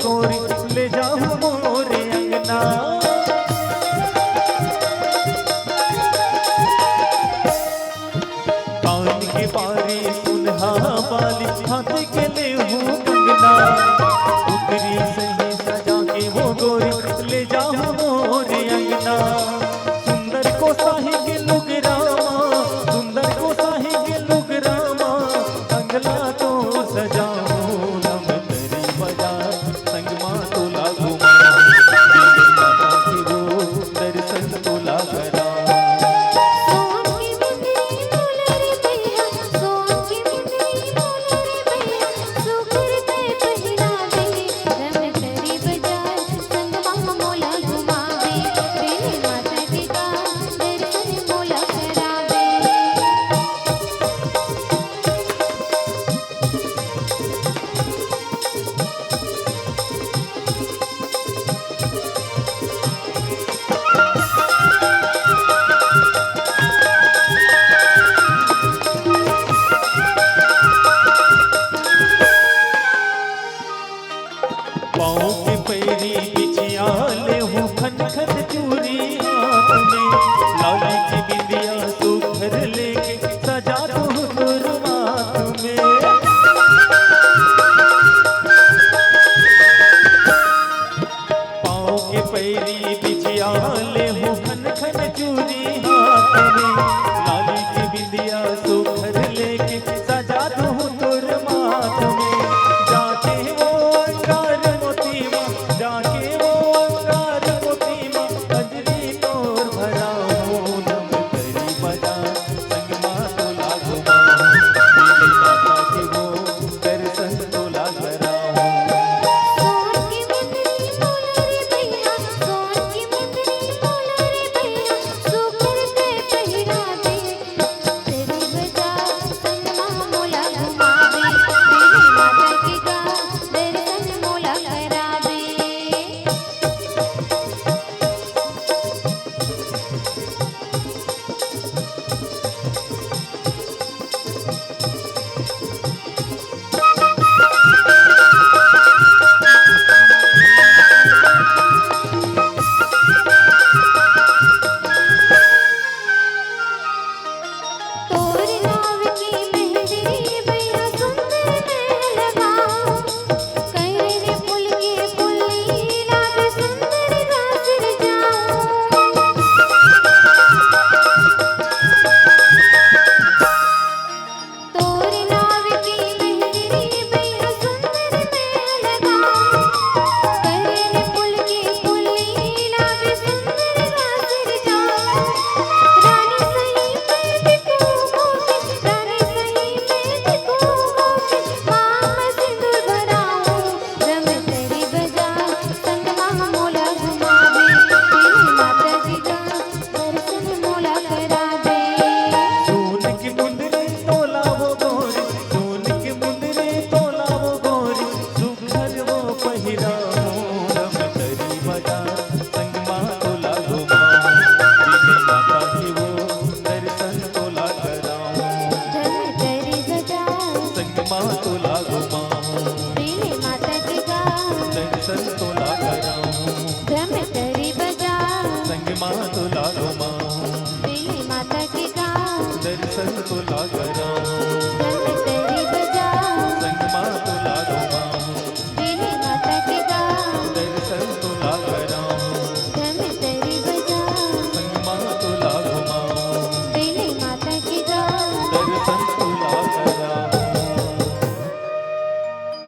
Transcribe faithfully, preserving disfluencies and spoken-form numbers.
गोरी ले जाहूँ मोरे अंगना। कान के बाली सुनहा बाली, हाथ के लेहूँ कंगना। उतरी सही सजा के वो गोरी ले जाहूँ मोरे अंगना। सुंदर कोसाही के लुगरा मा, सुंदर कोसाही के लुगरा मा, अंगला तो सजाहूँ नम तरी बजा। संग मा तोला घुमा, देवी माता के वो दर्शन तोला करा। पाँव के पैरी बिछिया लेहूँ खन खन चूरी हाथ में, लाली की बिंदिया सुघर लेके सजा दूँ तोर माथ में। पाँव के पैरी बिछिया लेहूँ खन खन चूरी हाथ में, लाली की बिंदिया सुघर लेके सजा दूँ तोर माथ में। जाके वो अंगार मोती मा, जाके वो अंगार मोती मा, अंजलि तोर भराहूँ नम तरी बजा। संग मा तोला घुमाहूँ, देवी माता के वो दर्शन तोला कराहूँ।